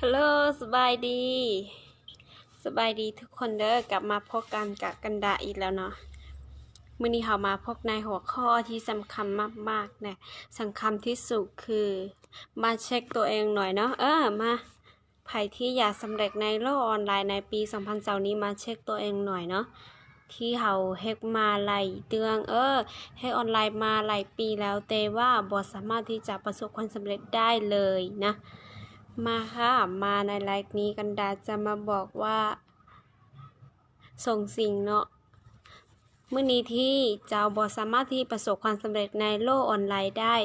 ຮັລໂຫຼ ສະບາຍດີ ສະບາຍດີທຸກຄົນເດີ ກັບມາພົບກັນກັບກັນດາອີກແລ້ວເນາະ. ມື້ນີ້ເຮົາມາພົບໃນຫົວຂໍ້ທີ່ສຳຄັນມາກໆ ແລະ ສຳຄັນທີ່ສຸດຄື ມາເຊັກຕົວເອງໜ່ອຍເນາະ. ເອີ ມາ ໃຜທີ່ຢາກສຳເລັດໃນໂລກອອນລາຍໃນປີສອງພັນຊາວນີ້ ມາເຊັກຕົວເອງໜ່ອຍເນາະ. ທີ່ເຮົາເຮັດມາຫຼາຍເດືອນ ເອີ ເຮັດອອນລາຍມາຫຼາຍປີແລ້ວ ແຕ່ວ່າບໍ່ສາມາດທີ່ຈະປະສົບຄວາມສຳເລັດໄດ້ເລີຍນະ. ມາຄ່ະ ມາໃນໄລຟ໌ນີ້ ກັນດາຈະມາບອກວ່າ ສອງສິ່ງເນາະ ມື້ນີ້ທີ່ເຈົ້າບໍ່ສາມາດທີ່ປະສົບຄວາມສຳເລັດໃນໂລກອອນລາຍໄດ້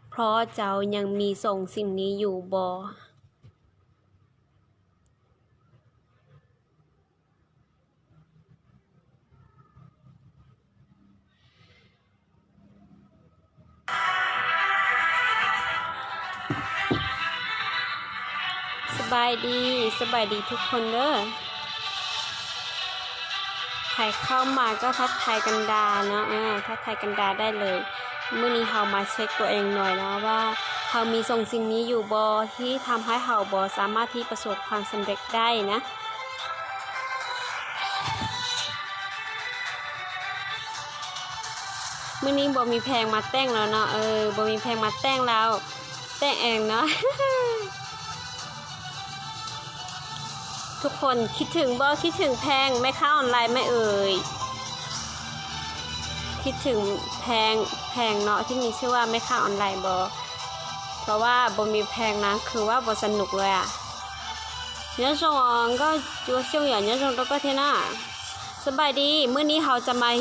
ເພາະເຈົ້າຍັງມີສອງສິ່ງນີ້ຢູ່ບໍ່? ສະບາຍດີ ສະບາຍດີທຸກຄົນເດີ. ໃຜເຂົ້າມາກໍທັກທາຍກັນດາເນາະ ເອີ ທັກທາຍກັນດາໄດ້ເລີຍ. ມື້ນີ້ເຮົາມາເຊັກຕົວເອງໜ່ອຍເນາະ ວ່າເຮົາມີສອງສິ່ງນີ້ຢູ່ບໍ່ ທີ່ທຳໃຫ້ເຮົາບໍ່ສາມາດທີ່ປະສົບຄວາມສຳເລັດໄດ້ນະ. ມື້ນີ້ບໍ່ມີແພງມາແຕ່ງແລ້ວເນາະ ເອີ ບໍ່ມີແພງມາແຕ່ງແລ້ວ ແຕ່ງເອງເນາະ. ທຸກຄົນຄິດເຖິງບໍ່? ຄິດເຖິງແພງແມ່ຄ້າອອນລາຍໄໝເອີຍ? ຄິດເຖິງແພງ ແພງເນາະ ທີ່ມີຊື່ວ່າແມ່ຄ້າອອນລາຍບໍ່? ເພາະວ່າບໍ່ມີແພງນະ ຄືວ່າບໍ່ສະໜຸກເລີຍອະ. ສະບາຍດີ ມື້ນີ້ເຮົາຈະມາ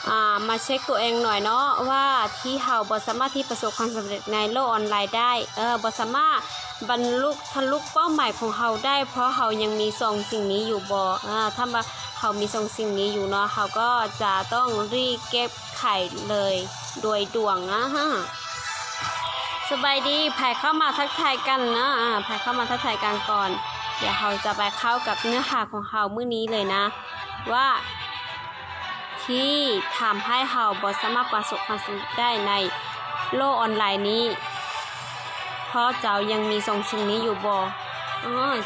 ອ່າ ມາເຊັກຕົວເອງໜ່ອຍເນາະ ວ່າທີ່ເຮົາບໍ່ສາມາດທີ່ປະສົບຄວາມສຳເລັດໃນໂລກອອນລາຍໄດ້ ເອີ ບໍ່ສາມາດບັນລຸທະລຸເປົ້າໝາຍຂອງເຮົາໄດ້ ເພາະເຮົາຍັງມີສອງສິ່ງນີ້ຢູ່ບໍ່? ເອີ ຖ້າວ່າເຮົາມີສອງສິ່ງນີ້ຢູ່ເນາະ ເຮົາກໍຈະຕ້ອງຣີບແກ້ໄຂເລີຍໂດຍດ່ວນນະຮະ. ສະບາຍດີ ໃຜເຂົ້າມາທັກທາຍກັນເນາະ ອ່າ ໃຜເຂົ້າມາທັກທາຍກັນກ່ອນ ດຽວເຮົາຈະໄປເຂົ້າກັບເນື້ອຫາຂອງເຮົາມື້ນີ້ເລີຍນະ ວ່າ ທີ່ທຳໃຫ້ເຮົາບໍ່ສາມາດປະສົບຄວາມສຳເລັດໄດ້ໃນໂລກອອນລາຍນີ້ ເພາະເຈົ້າຍັງມີສອງສິ່ງນີ້ຢູ່ບໍ່?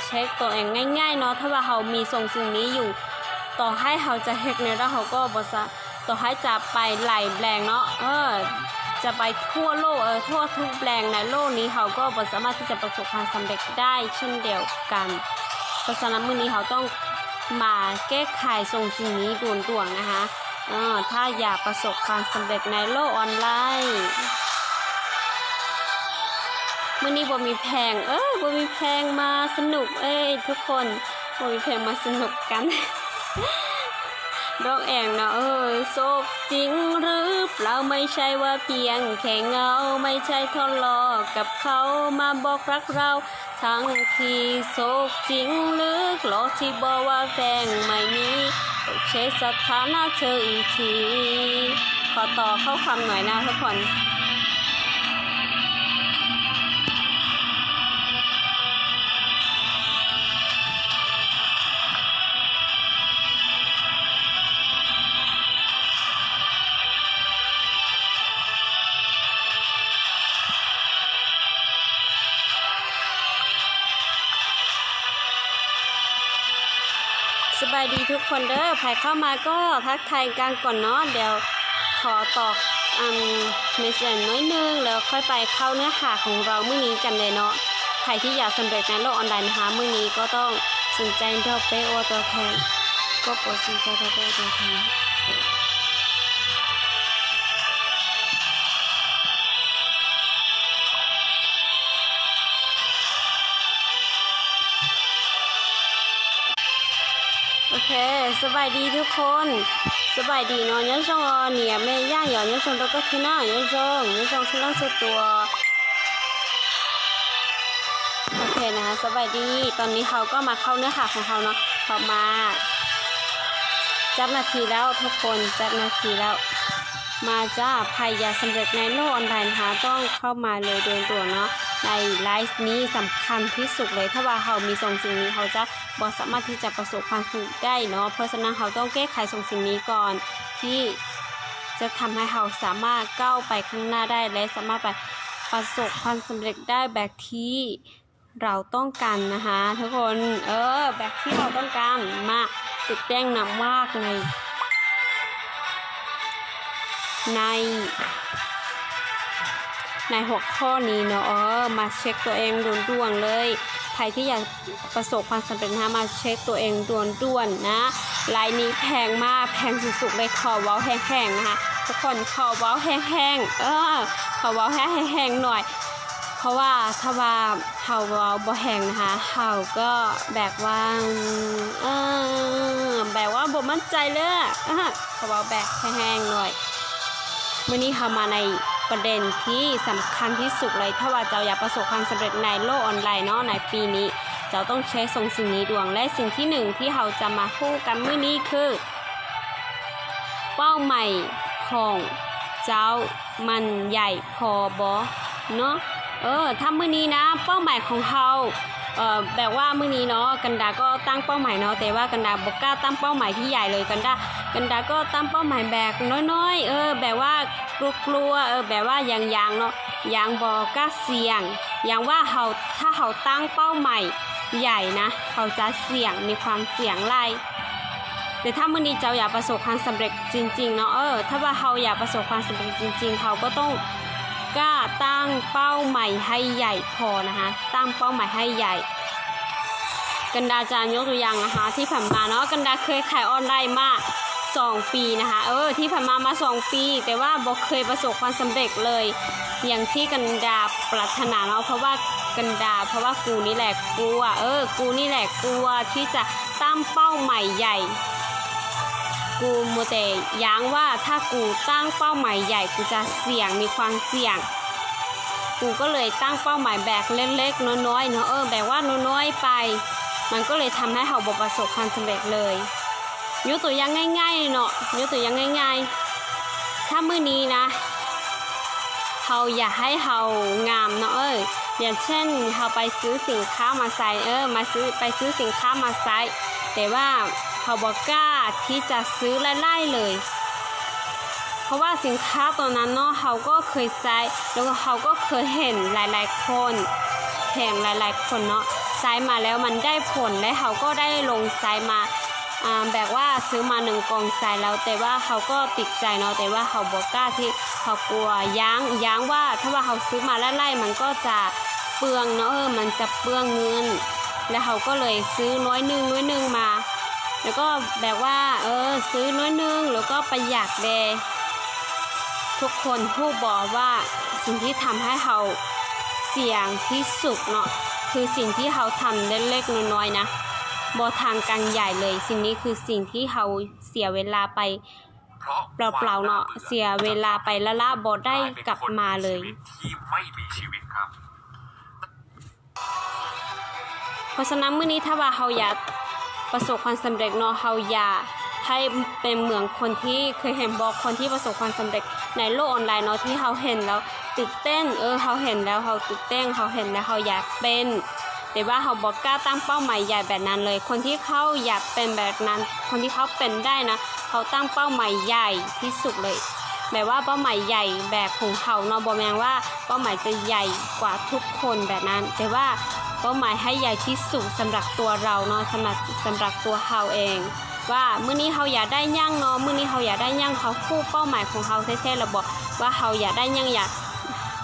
ເຊັກຕົວເອງງ່າຍໆເນາະ ຖ້າວ່າເຮົາມີສອງສິ່ງນີ້ຢູ່ ຕໍ່ໃຫ້ເຮົາຈະເຮັດແນວໃດເຮົາກໍບໍ່ສາ ຕໍ່ໃຫ້ຈະໄປຫຼາຍແບຣນເນາະ ເອີ ຈະໄປທົ່ວໂລກ ເອີ ທົ່ວທຸກແບຣນໃນໂລກນີ້ ເຮົາກໍບໍ່ສາມາດທີ່ຈະປະສົບຄວາມສຳເລັດໄດ້ເຊັ່ນດຽວກັນ. ເພາະສະນັ້ນ ມື້ນີ້ເຮົາຕ້ອງມາແກ້ໄຂສອງສິ່ງນີ້ດ່ວນໆນະຮະ ເອີ ຖ້າຢາກປະສົບຄວາມສຳເລັດໃນໂລກອອນລາຍ. ມື້ນີ້ບໍ່ມີແພງ ເອີ ບໍ່ມີແພງ ມາສະໜຸກເອີຍທຸກຄົນ ບໍ່ມີແພງ ມາສະໜຸກກັນ. ດອກແອງເນາະ ເອີຍ ໂສກຈິງຫຼືເປົ່າ ໄມ່ໃຊ່ວ່າພຽງແຄ່ເຫງົາ ໄມ່ໃຊ່ທະເລາະກັບເຂົາ ມາບອກຮັກເຮົາທັງທີ ໂສກຈິງຫຼືຫຼອກທີ່ບອກວ່າແຟນໄມ່ມີ ໂອເຄ ສະຖານະເທີອີກທີ. ຂໍຕໍ່ຂໍ້ຄວາມໜ້ອຍນະທຸກຄົນ. ສະບາຍດີທຸກຄົນເດີ ໃຜເຂົ້າມາກໍທັກທາຍກັນກ່ອນເນາະ ດຽວຂໍຕອບ ອັນ ເມັດເຊັນໜ້ອຍໜຶ່ງ ແລ້ວຄ່ອຍໄປເຂົ້າເນື້ອຫາຂອງເຮົາມື້ນີ້ກັນເລີຍເນາະ. ໃຜທີ່ຢາກສຳເລັດໃນໂລກອອນລາຍນະຄະ ມື້ນີ້ກໍຕ້ອງສົນໃຈດອກເປ້ໂອຕົວແທນ ກໍບໍ່ສົນໃຈດອກເປ້ໂອຕົວແທນ. ໂອເຄ ສະບາຍດີທຸກຄົນ ສະບາຍດີເນາະ ຍອດຊົງ ອອນເນຍ ແມ່ຍ່າງ ຍອດຊົງ ດອກເຕີ ເຄນາ ຍອດຊົງ ຍອດຊົງ ສະລັງ ສະຕົວ ໂອເຄນະ ສະບາຍດີ. ຕອນນີ້ເຮົາກໍມາເຂົ້າເນື້ອຫາຂອງເຮົາເນາະ ເຂົ້າມາຈັບນາທີແລ້ວທຸກຄົນ ຈັບນາທີແລ້ວ. ມາຈ້າ ໃຜຢາກສຳເລັດໃນໂລກອອນລາຍນະຄະ ຕ້ອງເຂົ້າມາເລີຍດ່ວນໆເນາະ ໃນໄລຟ໌ນີ້ສຳຄັນທີ່ສຸດເລີຍ ຖ້າວ່າເຮົາມີສອງສິ່ງນີ້ ເຮົາຈະບໍ່ສາມາດທີ່ຈະປະສົບຄວາມສຳເລັດໄດ້ເນາະ. ເພາະສະນັ້ນ ເຮົາຕ້ອງແກ້ໄຂສອງສິ່ງນີ້ກ່ອນ ທີ່ຈະທຳໃຫ້ເຮົາສາມາດກ້າວໄປຂ້າງໜ້າໄດ້ ແລະ ສາມາດໄປປະສົບຄວາມສຳເລັດໄດ້ແບບທີ່ ເຮົາຕ້ອງການນະຄະທຸກຄົນ ເອີ ແບບທີ່ເຮົາຕ້ອງການ ມາຕິດແຕ່ງນ້ຳວາກໃນ ໃນ ໃນຫົວຂໍ້ນີ້ເນາະ ເອີ ມາເຊັກຕົວເອງດ່ວນໆເລີຍ ໃຜທີ່ຢາກປະສົບຄວາມສຳເລັດນະ ມາເຊັກຕົວເອງດ່ວນໆນະ ລາຍນີ້ແພງມາກ ແພງສຸດໆເລີຍ ຂໍເວົ້າແຮງໆນະຄະທຸກຄົນ ຂໍເວົ້າແຮງໆ ເອີ ຂໍເວົ້າແຮງໆໜ້ອຍ ເພາະວ່າຖ້າວ່າ ເຮົາເວົ້າບໍ່ແຮງນະຄະ ເຮົາກໍແບບວ່າ ເອີ ແບບວ່າບໍ່ໝັ້ນໃຈເລີຍ ເອີ ເຮົາເວົ້າແບບແຮງໆໜ້ອຍ. ມື້ນີ້ເຮົາມາໃນປະເດັນທີ່ສຳຄັນທີ່ສຸດເລີຍ ຖ້າວ່າເຈົ້າຢາກປະສົບຄວາມສຳເລັດໃນໂລກອອນລາຍເນາະ ໃນປີນີ້ ເຈົ້າຕ້ອງເຊັກສອງສິ່ງນີ້ດ່ວນ ແລະ ສິ່ງທີໜຶ່ງທີ່ເຮົາຈະມາຮູ້ກັນມື້ນີ້ຄື ເປົ້າໝາຍຂອງເຈົ້າມັນໃຫຍ່ພໍບໍ່ເນາະ ເອີ ຖ້າມື້ນີ້ນະ ເປົ້າໝາຍຂອງເຮົາ ເອີ ແບບວ່າມື້ນີ້ເນາະ ກັນດາກໍຕັ້ງເປົ້າໝາຍເນາະ ແຕ່ວ່າກັນດາບໍ່ກ້າຕັ້ງເປົ້າໝາຍທີ່ໃຫຍ່ເລີຍ ກັນດາ ກັນດາກໍຕັ້ງເປົ້າໝາຍແບບນ້ອຍໆ ເອີ ແບບວ່າກົວໆ ເອີ ແບບວ່າຢ້ານໆເນາະ ຢ້ານບໍ່ກ້າສ່ຽງ ຢ້ານວ່າເຮົາ ຖ້າເຮົາຕັ້ງເປົ້າໝາຍໃຫຍ່ນະ ເຮົາຈະສ່ຽງ ມີຄວາມສ່ຽງຫຼາຍ. ແຕ່ຖ້າມື້ນີ້ເຈົ້າຢາກປະສົບຄວາມສຳເລັດຈິງໆເນາະ ເອີ ຖ້າວ່າເຮົາຢາກປະສົບຄວາມສຳເລັດຈິງໆ ເຮົາກໍຕ້ອງກ້າຕັ້ງເປົ້າໝາຍໃຫ້ໃຫຍ່ພໍນະຄະ ຕັ້ງເປົ້າໝາຍໃຫ້ໃຫຍ່. ກັນດາຈະຍົກຕົວຢ່າງນະຄະ ທີ່ຜ່ານມາເນາະ ກັນດາເຄີຍຂາຍອອນລາຍມາສອງປີນະຄະ ເອີ ທີ່ຜ່ານມາ ມາສອງປີ ແຕ່ວ່າບໍ່ເຄີຍປະສົບຄວາມສຳເລັດເລີຍ ຢ່າງທີ່ກັນດາປາດຖະໜາເນາະ ເພາະວ່າກັນດາ ເພາະວ່າກູນີ້ແຫຼະກົວ ເອີ ກູນີ້ແຫຼະກົວທີ່ຈະ ຕັ້ງເປົ້າໝາຍໃຫຍ່ ກູມົວແຕ່ຢ້ານວ່າ ຖ້າກູຕັ້ງເປົ້າໝາຍໃຫຍ່ ກູຈະສ່ຽງ ມີຄວາມສ່ຽງ ກູກໍເລີຍຕັ້ງເປົ້າໝາຍແບບເລັກໆນ້ອຍໆເນາະ ເອີ ແບບວ່ານ້ອຍໆໄປ ມັນກໍເລີຍທຳໃຫ້ເຮົາບໍ່ປະສົບຄວາມສຳເລັດເລີຍ. ຍົກຕົວຢ່າງງ່າຍໆເນາະ ຍົກຕົວຢ່າງງ່າຍໆ ຖ້າມື້ນີ້ນະ ເຮົາຢາກໃຫ້ເຮົາງາມເນາະ ເອີ ຢ່າງເຊັ່ນ ເຮົາໄປຊື້ສິນຄ້າມາໃສ່ ເອີ ມາຊື້ ໄປຊື້ສິນຄ້າມາໃສ່ ແຕ່ວ່າເຮົາບໍ່ກ້າທີ່ຈະຊື້ຫຼາຍໆເລີຍ ເພາະວ່າສິນຄ້າຕົວນັ້ນເນາະ ເຮົາກໍເຄີຍໃຊ້ ແລ້ວກໍເຮົາກໍເຄີຍເຫັນຫຼາຍໆຄົນ ເຫັນຫຼາຍໆຄົນເນາະ ໃຊ້ມາແລ້ວມັນໄດ້ຜົນ ແລະ ເຮົາກໍໄດ້ລົງໃຊ້ມາ ອ່າ ແບບວ່າຊື້ມາໜຶ່ງກ່ອງໃຊ້ແລ້ວ ແຕ່ວ່າເຮົາກໍຕິດໃຈເນາະ ແຕ່ວ່າເຮົາບໍ່ກ້າທີ່ ເຮົາກົວຢ້ານ ຢ້ານວ່າຖ້າວ່າເຮົາຊື້ມາຫຼາຍໆ ມັນກໍຈະເປືອງເນາະ ເອີ ມັນຈະເປືອງເງິນ ແລ້ວເຮົາກໍເລີຍຊື້ໜ້ອຍໜຶ່ງ ໜ້ອຍໜຶ່ງມາ ແລ້ວກໍແບບວ່າ ເອີ ຊື້ໜ້ອຍໜຶ່ງ ແລ້ວກໍປະຢັດແດ່. ທຸກຄົນຮູ້ບໍ່ວ່າ ສິ່ງທີ່ທຳໃຫ້ເຮົາສ່ຽງທີ່ສຸດເນາະ ຄືສິ່ງທີ່ເຮົາທຳເລັກໆນ້ອຍໆນະ ບໍ່ທາງການໃຫຍ່ເລີຍ ສິ່ງນີ້ຄືສິ່ງທີ່ເຮົາເສຍເວລາໄປເປົ່າໆເນາະ ເສຍເວລາໄປລ້າໆ ບໍ່ໄດ້ກັບມາເລີຍ. ເພາະສະນັ້ນ ມື້ນີ້ຖ້າວ່າເຮົາຢາກປະສົບຄວາມສຳເລັດເນາະ ເຮົາຢາກໃຫ້ເປັນເໝືອນຄົນທີ່ເຄີຍເຫັນບໍ່ ຄົນທີ່ປະສົບຄວາມສຳເລັດໃນໂລກອອນລາຍເນາະ ທີ່ເຮົາເຫັນແລ້ວຕື່ນເຕັ້ນ ເອີ ເຮົາເຫັນແລ້ວເຮົາຕື່ນເຕັ້ນ ເຮົາເຫັນແລ້ວເຮົາຢາກເປັນ ແຕ່ວ່າເຮົາບໍ່ກ້າຕັ້ງເປົ້າໝາຍໃຫຍ່ແບບນັ້ນເລີຍ. ຄົນທີ່ເຂົາຢາກເປັນແບບນັ້ນ ຄົນທີ່ເຂົາເປັນໄດ້ນະ ເຂົາຕັ້ງເປົ້າໝາຍໃຫຍ່ທີ່ສຸດເລີຍ ແບບວ່າເປົ້າໝາຍໃຫຍ່ແບບຂອງເຂົາເນາະ ບໍ່ແມ່ນວ່າເປົ້າໝາຍຈະໃຫຍ່ກວ່າທຸກຄົນແບບນັ້ນ ແຕ່ວ່າເປົ້າໝາຍໃຫ້ໃຫຍ່ທີ່ສຸດສຳລັບຕົວເຮົາເນາະ ສຳລັບ ສຳລັບຕົວເຮົາເອງ ວ່າມື້ນີ້ເຮົາຢາກໄດ້ຫຍັງເນາະ ມື້ນີ້ເຮົາຢາກໄດ້ຫຍັງ ເຮົາຮູ້ເປົ້າໝາຍຂອງເຮົາແທ້ໆແລ້ວບໍ່ ວ່າເຮົາຢາກໄດ້ຫຍັງ ຢາກ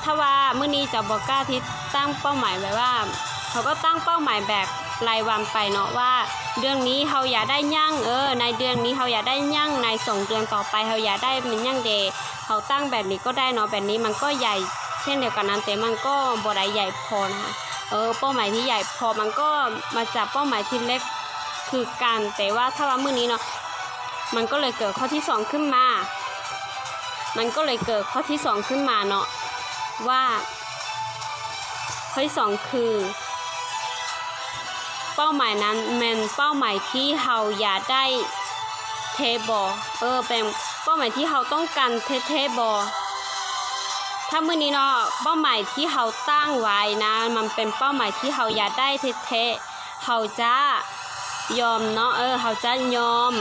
ຖ້າວ່າມື້ນີ້ເຈົ້າບໍ່ກ້າທີ່ຕັ້ງເປົ້າໝາຍແບບວ່າ ເຮົາກໍຕັ້ງເປົ້າໝາຍແບບລາຍວັນໄປເນາະ ວ່າເດືອນນີ້ເຮົາຢາກໄດ້ຫຍັງ ເອີ ໃນເດືອນນີ້ເຮົາຢາກໄດ້ຫຍັງ ໃນສອງເດືອນຕໍ່ໄປເຮົາຢາກໄດ້ແມ່ນຫຍັງເດ ເຮົາຕັ້ງແບບນີ້ກໍໄດ້ເນາະ ແບບນີ້ມັນກໍໃຫຍ່ເຊັ່ນດຽວກັນນັ້ນ ແຕ່ມັນກໍບໍ່ໄດ້ໃຫຍ່ພໍນະ ເອີ ເປົ້າໝາຍທີ່ໃຫຍ່ພໍ ມັນກໍມາຈາກເປົ້າໝາຍທີ່ເລັກຄືກັນ ແຕ່ວ່າຖ້າວ່າມື້ນີ້ເນາະ ມັນກໍເລີຍເກີດຂໍ້ທີສອງຂຶ້ນມາ ມັນກໍເລີຍເກີດຂໍ້ທີສອງຂຶ້ນມາເນາະ ວ່າ ຂໍ້ທີສອງຄື ເປົ້າໝາຍນັ້ນແມ່ນເປົ້າໝາຍທີ່ເຮົາຢາກໄດ້ແທ້ບໍ່? ເອີ ແມ່ນເປົ້າໝາຍທີ່ເຮົາຕ້ອງການແທ້ໆບໍ່? ຖ້າມື້ນີ້ເນາະ ເປົ້າໝາຍທີ່ເຮົາຕັ້ງໄວ້ນະ ມັນເປັນເປົ້າໝາຍທີ່ເຮົາຢາກໄດ້ແທ້ໆ ເຮົາຈະຍອມເນາະ ເອີ ເຮົາຈະຍອມ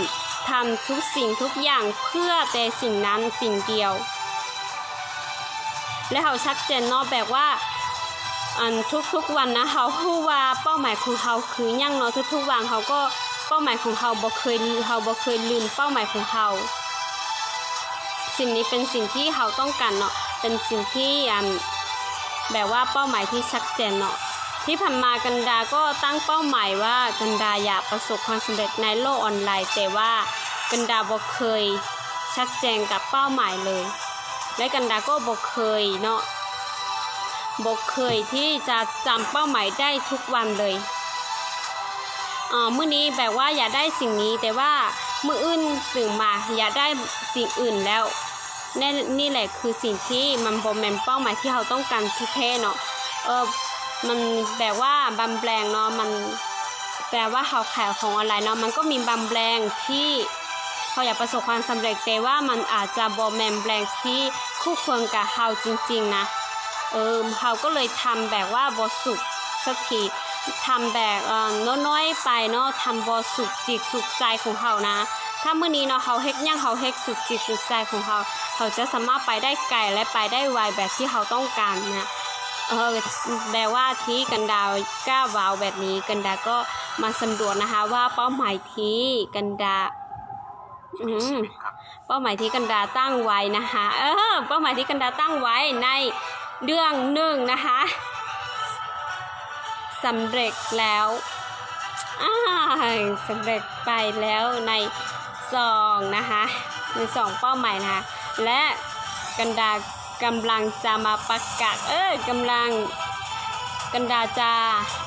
ທຳທຸກສິ່ງທຸກຢ່າງເພື່ອແຕ່ສິ່ງນັ້ນສິ່ງດຽວ ແລະ ເຮົາຊັດເຈນເນາະ ແບບວ່າ ອັນທຸກໆວັນນະ ເຮົາຮູ້ວ່າເປົ້າໝາຍຂອງເຮົາຄືຫຍັງເນາະ, ທຸກໆວັນເຮົາກໍ ເປົ້າໝາຍຂອງເຮົາບໍ່ເຄີຍ ເຮົາບໍ່ເຄີຍລືມເປົ້າໝາຍຂອງເຮົາ. ສິ່ງນີ້ເປັນສິ່ງທີ່ເຮົາຕ້ອງການເນາະ, ເປັນສິ່ງທີ່ ອັນ ແບບວ່າເປົ້າໝາຍທີ່ຊັດເຈນເນາະ. ທີ່ຜ່ານມາກັນດາກໍຕັ້ງເປົ້າໝາຍວ່າກັນດາຢາກປະສົບຄວາມສຳເລັດໃນໂລກອອນລາຍ, ແຕ່ວ່າກັນດາບໍ່ເຄີຍຊັດເຈນກັບເປົ້າໝາຍເລີຍ ແລະ ກັນດາກໍບໍ່ເຄີຍເນາະ ບໍ່ເຄີຍທີ່ຈະຈຳເປົ້າໝາຍໄດ້ທຸກວັນເລີຍ. ເອີ ມື້ນີ້ແບບວ່າຢາກໄດ້ສິ່ງນີ້, ແຕ່ວ່າມື້ອື່ນຕື່ນມາຢາກໄດ້ສິ່ງອື່ນແລ້ວ. ແນ່ ນີ້ແຫຼະຄືສິ່ງທີ່ມັນບໍ່ແມ່ນເປົ້າໝາຍທີ່ເຮົາຕ້ອງການແທ້ໆເນາະ. ເອີ ມັນແບບວ່າບາມແບງເນາະ, ມັນແບບວ່າເຮົາຂາຍຂອງອອນລາຍເນາະ, ມັນກໍມີບາງແບງທີ່ເຮົາຢາກປະສົບຄວາມສຳເລັດ, ແຕ່ວ່າມັນອາດຈະບໍ່ແມ່ນແບງທີ່ຄູ່ຄວນກັບເຮົາຈິງໆນະ. ເອີ ເຮົາກໍເລີຍທຳແບບວ່າບໍ່ສຸກສັກທີ, ທຳແບບ ເອີ ນ້ອຍໆໄປເນາະ, ທຳບໍ່ສຸກຈິດສຸກໃຈຂອງເຮົານະ. ຖ້າມື້ນີ້ເນາະ ເຮົາເຮັດຫຍັງ ເຮົາເຮັດສຸກຈິດສຸກໃຈຂອງເຮົາ, ເຮົາຈະສາມາດໄປໄດ້ໄກ ແລະ ໄປໄດ້ໄວແບບທີ່ເຮົາຕ້ອງການນະ. ເອີ ແບບວ່າທີ່ກັນດາກ້າເວົ້າແບບນີ້, ກັນດາກໍມາສຳຫຼວດນະຄະວ່າເປົ້າໝາຍທີ່ກັນດາ ອືມ ເປົ້າໝາຍທີ່ກັນດາຕັ້ງໄວ້ນະຄະ, ເອີ ເປົ້າໝາຍທີ່ກັນດາຕັ້ງໄວ້ໃນເດືອນໜຶ່ງນະຄະ ສຳເລັດແລ້ວ. ອາ ສຳເລັດໄປແລ້ວໃນສອງນະຄະ, ໃນສອງເປົ້າໝາຍນະຄະ ແລະ ກັນດາກຳລັງຈະມາປະກາດ ເອີ ກຳລັງ ກັນດາຈະ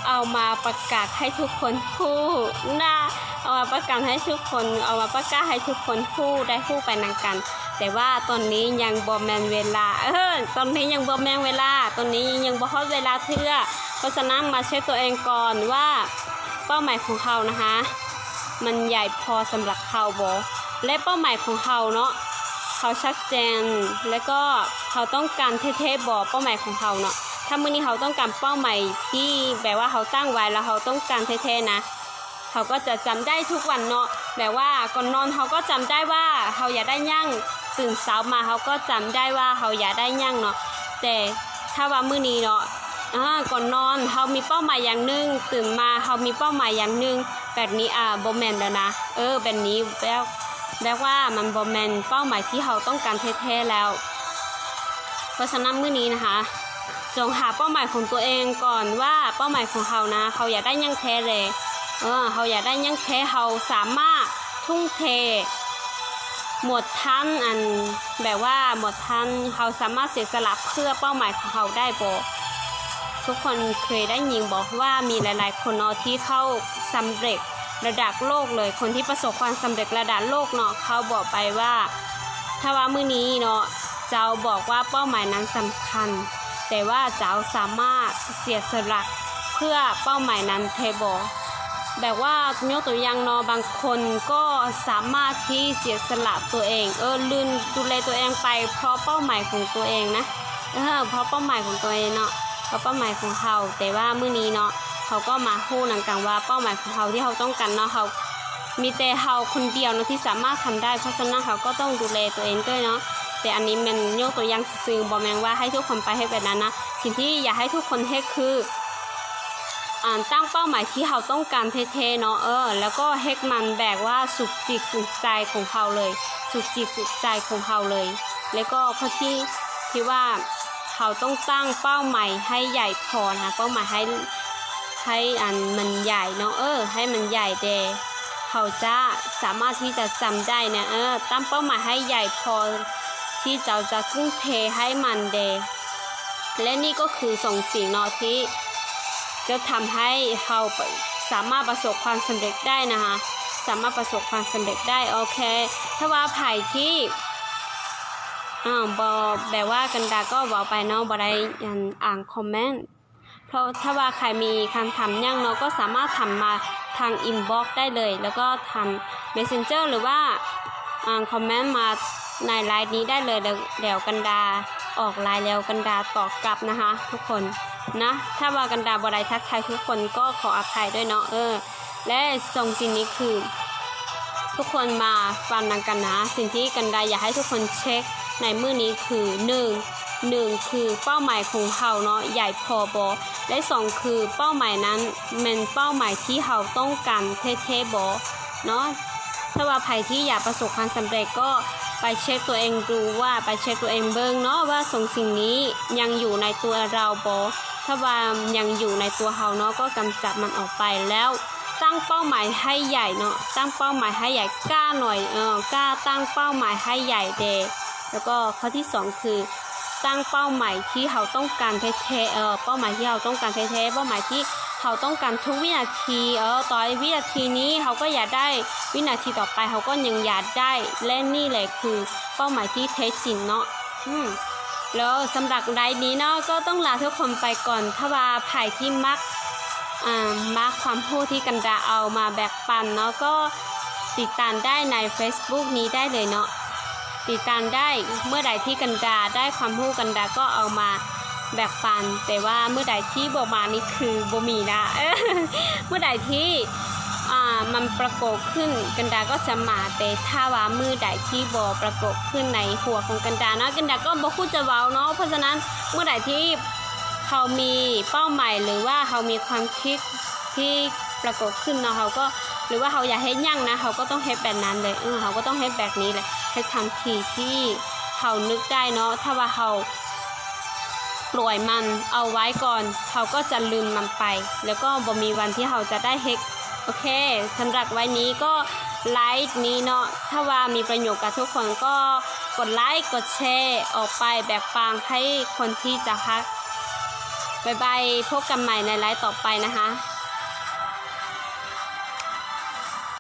ເອົາມາປະກາດໃຫ້ທຸກຄົນຮູ້ນະ, ເອົາມາປະກາດໃຫ້ທຸກຄົນ ເອົາມາປະກາດໃຫ້ທຸກຄົນຮູ້ ໄດ້ຮູ້ໄປນຳກັນ. ແຕ່ວ່າຕອນນີ້ຍັງບໍ່ແມ່ນເວລາ, ເອີ ຕອນນີ້ຍັງບໍ່ແມ່ນເວລາ, ຕອນນີ້ຍັງບໍ່ຮອດເວລາເທື່ອ. ເພາະສະນັ້ນມາເຊັກຕົວເອງກ່ອນວ່າເປົ້າໝາຍຂອງເຮົານະຄະ ມັນໃຫຍ່ພໍສຳລັບເຮົາບໍ່ ແລະ ເປົ້າໝາຍຂອງເຮົາເນາະ ເຮົາຊັດເຈນ ແລະ ກໍເຮົາຕ້ອງການແທ້ໆບໍ່ ເປົ້າໝາຍຂອງເຮົາເນາະ. ຖ້າມື້ນີ້ເຮົາຕ້ອງການເປົ້າໝາຍທີ່ແບບວ່າເຮົາຕັ້ງໄວ້ ແລ້ວເຮົາຕ້ອງການແທ້ໆນະ ເຮົາກໍຈະຈຳໄດ້ທຸກວັນເນາະ. ແບບວ່າກ່ອນນອນເຮົາກໍຈຳໄດ້ວ່າເຮົາຢາກໄດ້ຫຍັງ, ຕື່ນເຊົ້າມາເຮົາກໍຈຳໄດ້ວ່າເຮົາຢາກໄດ້ຫຍັງເນາະ. ແຕ່ຖ້າວ່າມື້ນີ້ເນາະ ອາ ກ່ອນນອນເຮົາມີເປົ້າໝາຍຢ່າງໜຶ່ງ, ຕື່ນມາເຮົາມີເປົ້າໝາຍຢ່າງໜຶ່ງ, ແບບນີ້ ອາ ບໍ່ແມ່ນແລ້ວນະ. ເອີ ແບບນີ້ແບບ ແບບວ່າມັນບໍ່ແມ່ນເປົ້າໝາຍທີ່ເຮົາຕ້ອງການແທ້ໆແລ້ວ. ເພາະສະນັ້ນມື້ນີ້ນະຄະ ຈົ່ງຫາເປົ້າໝາຍຂອງຕົວເອງກ່ອນວ່າເປົ້າໝາຍຂອງເຮົານະ ເຮົາຢາກໄດ້ຫຍັງແທ້ແລ. ເອີ ເຮົາຢາກໄດ້ຫຍັງແທ້, ເຮົາສາມາດທຸ່ມເທ ໝົດທັນ ອັນ ແບບວ່າໝົດທັນ ເຮົາສາມາດເສຍສະຫຼະເພື່ອເປົ້າໝາຍຂອງເຮົາໄດ້ບໍ່? ທຸກຄົນເຄີຍໄດ້ຍິນບໍ່ວ່າມີຫຼາຍໆຄົນເນາະ ທີ່ເຂົາສຳເລັດລະດັບໂລກເລີຍ, ຄົນທີ່ປະສົບຄວາມສຳເລັດລະດັບໂລກເນາະ ເຂົາບອກໄປວ່າ ຖ້າວ່າມື້ນີ້ເນາະ ເຈົ້າບອກວ່າເປົ້າໝາຍນັ້ນສຳຄັນ, ແຕ່ວ່າເຈົ້າສາມາດເສຍສະຫຼະເພື່ອເປົ້າໝາຍນັ້ນແທ້ບໍ່? ແບບວ່າຍົກຕົວຢ່າງເນາະ ບາງຄົນກໍສາມາດທີ່ເສຍສະຫຼະຕົວເອງ ເອີ ລືມດູແລຕົວເອງໄປ ເພາະເປົ້າໝາຍຂອງຕົວເອງນະ ເອີ ເພາະເປົ້າໝາຍຂອງຕົວເອງເນາະ ເພາະເປົ້າໝາຍຂອງເຮົາ. ແຕ່ວ່າມື້ນີ້ເນາະ ເຮົາກໍມາຮູ້ນຳກັນວ່າເປົ້າໝາຍຂອງເຮົາທີ່ເຮົາຕ້ອງການເນາະ ເຮົາ ມີແຕ່ເຮົາຄົນດຽວເນາະທີ່ສາມາດທຳໄດ້, ເພາະສະນັ້ນເຮົາກໍຕ້ອງດູແລຕົວເອງດ້ວຍເນາະ. ແຕ່ອັນນີ້ແມ່ນຍົກຕົວຢ່າງຊື່ໆ ບໍ່ແມ່ນວ່າໃຫ້ທຸກຄົນໄປເຮັດແບບນັ້ນນະ. ສິ່ງທີ່ຢາກໃຫ້ທຸກຄົນເຮັດຄື ອາ ຕັ້ງເປົ້າໝາຍທີ່ເຮົາຕ້ອງການແທ້ໆເນາະ ເອີ ແລ້ວກໍເຮັດມັນແບບວ່າສຸກຈິດສຸກໃຈຂອງເຮົາເລີຍ ສຸກຈິດສຸກໃຈຂອງເຮົາເລີຍ. ແລ້ວກໍຂໍ້ທີ່ ທີ່ວ່າເຮົາຕ້ອງຕັ້ງເປົ້າໝາຍໃຫ້ໃຫຍ່ພໍນະ ເປົ້າໝາຍໃຫ້ ໃຫ້ອັນມັນໃຫຍ່ເນາະ ເອີ ໃຫ້ມັນໃຫຍ່ແດ່ ເຮົາຈະສາມາດທີ່ຈະຈຳໄດ້ນະ ເອີ ຕັ້ງເປົ້າໝາຍໃຫ້ໃຫຍ່ພໍທີ່ເຈົ້າຈະທຸ່ມເທໃຫ້ມັນແດ່. ແລະນີ້ກໍຄືສອງສິ່ງເນາະທີ່ຈະທຳໃຫ້ເຮົາສາມາດປະສົບຄວາມສຳເລັດໄດ້ນະຄະ ສາມາດປະສົບຄວາມສຳເລັດໄດ້. ໂອເຄ ຖ້າວ່າໃຜທີ່ ອາ ບໍ່ ແບບວ່າກັນດາກໍເວົ້າໄປເນາະ ບໍ່ໄດ້ ອັນ ອ່ານຄອມເມັນ ເພາະຖ້າວ່າໃຄມີຄຳຖາມຫຍັງເນາະ ກໍສາມາດຖາມມາທາງອິນບັອກໄດ້ເລີຍ ແລ້ວກໍທາງເມສເຊັນເຈີ ຫຼືວ່າ ອ່ານຄອມເມັນມາໃນໄລນ໌ນີ້ໄດ້ເລີຍ ແລ້ວ ແລ້ວກັນດາອອກໄລນ໌ແລ້ວກັນດາຕອບກັບນະຄະທຸກຄົນນະ. ຖ້າວ່າກັນດາບໍ່ໄດ້ທັກທາຍທຸກຄົນກໍຂໍອະໄພດ້ວຍເນາະ ເອີ. ແລະສອງສິ່ງນີ້ຄື ທຸກຄົນມາຟັງນຳກັນນະ ສິ່ງທີ່ກັນດາຢາກໃຫ້ທຸກຄົນເຊັກໃນມື້ນີ້ຄື ໜຶ່ງ ໜຶ່ງຄືເປົ້າໝາຍຂອງເຮົາເນາະ ໃຫຍ່ພໍບໍ່ ແລະ ສອງຄືເປົ້າໝາຍນັ້ນແມ່ນເປົ້າໝາຍທີ່ເຮົາຕ້ອງການແທ້ໆບໍ່ເນາະ. ຖ້າວ່າໃຜທີ່ຢາກປະສົບຄວາມສຳເລັດກໍໄປເຊັກຕົວເອງດູວ່າ ໄປເຊັກຕົວເອງເບິ່ງເນາະວ່າສອງສິ່ງນີ້ຍັງຢູ່ໃນຕົວເຮົາບໍ່. ຖ້າວ່າຍັງຢູ່ໃນຕົວເຮົາເນາະ ກໍກຳຈັດມັນອອກໄປ ແລ້ວຕັ້ງເປົ້າໝາຍໃຫ້ໃຫຍ່ເນາະ ຕັ້ງເປົ້າໝາຍໃຫ້ໃຫຍ່ ກ້າໜ້ອຍ ເອີ ກ້າຕັ້ງເປົ້າໝາຍໃຫ້ໃຫຍ່ແດ່. ແລ້ວກໍຂໍ້ທີສອງຄື ຕັ້ງເປົ້າໝາຍທີ່ເຮົາຕ້ອງການແທ້ໆ ເອີ ເປົ້າໝາຍທີ່ເຮົາຕ້ອງການແທ້ໆ ເປົ້າໝາຍທີ່ເຮົາຕ້ອງການທຸກວິນາທີ ເອີ ຕອນວິນາທີນີ້ເຮົາກໍຢາກໄດ້ ວິນາທີຕໍ່ໄປເຮົາກໍຍັງຢາກໄດ້ ແລະ ນີ້ແຫຼະຄືເປົ້າໝາຍທີ່ແທ້ຈິງເນາະ. ອືມ ແລ້ວສຳລັບໄລຟ໌ນີ້ເນາະ ກໍຕ້ອງລາທຸກຄົນໄປກ່ອນ. ຖ້າວ່າໃຜທີ່ມັກ ອ່າ ມັກຄວາມຮູ້ທີ່ກັນດາເອົາມາແບ່ງປັນເນາະ ກໍຕິດຕາມໄດ້ໃນເຟສບຸກນີ້ໄດ້ເລີຍເນາະ ຕິດຕາມໄດ້. ເມື່ອໃດທີ່ກັນດາໄດ້ຄວາມຮູ້ ກັນດາກໍເອົາມາແບ່ງປັນ ແຕ່ວ່າເມື່ອໃດທີ່ບໍ່ມານີ້ຄືບໍ່ມີລະ. ເມື່ອໃດທີ່ ອ່າ ມັນປາກົດຂຶ້ນ ກັນດາກໍຈະມາ ແຕ່ຖ້າວ່າມື້ໃດທີ່ບໍ່ປາກົດຂຶ້ນໃນຫົວຂອງກັນດາເນາະ ກັນດາກໍບໍ່ຮູ້ຈະເວົ້າເນາະ. ເພາະສະນັ້ນ ເມື່ອໃດທີ່ເຮົາມີເປົ້າໝາຍ ຫຼືວ່າເຮົາມີຄວາມຄິດທີ່ປາກົດຂຶ້ນເນາະ ເຮົາກໍ ຫຼືວ່າເຮົາຢາກເຮັດຫຍັງນະ ເຮົາກໍຕ້ອງເຮັດແບບນັ້ນເລີຍ ເອີ ເຮົາກໍຕ້ອງເຮັດແບບນີ້ແຫຼະ ເຮັດທັນທີທີ່ເຮົານຶກໄດ້ເນາະ. ຖ້າວ່າເຮົາປ່ອຍມັນເອົາໄວ້ກ່ອນ ເຮົາກໍຈະລືມມັນໄປ ແລ້ວກໍບໍ່ມີວັນທີ່ເຮົາຈະໄດ້ເຮັດ. ໂອເຄ ສຳລັບໄລຟ໌ນີ້ກໍໄລຟ໌ນີ້ເນາະ ຖ້າວ່າມີປະໂຫຍດກັບທຸກຄົນກໍກົດໄລ ກົດແຊ ອອກໄປແບ່ງປັນໃຫ້ຄົນທີ່ຈະຮັກ. ບາຍບາຍ ພົບກັນໃໝ່ໃນໄລຟ໌ຕໍ່ໄປນະຄະ.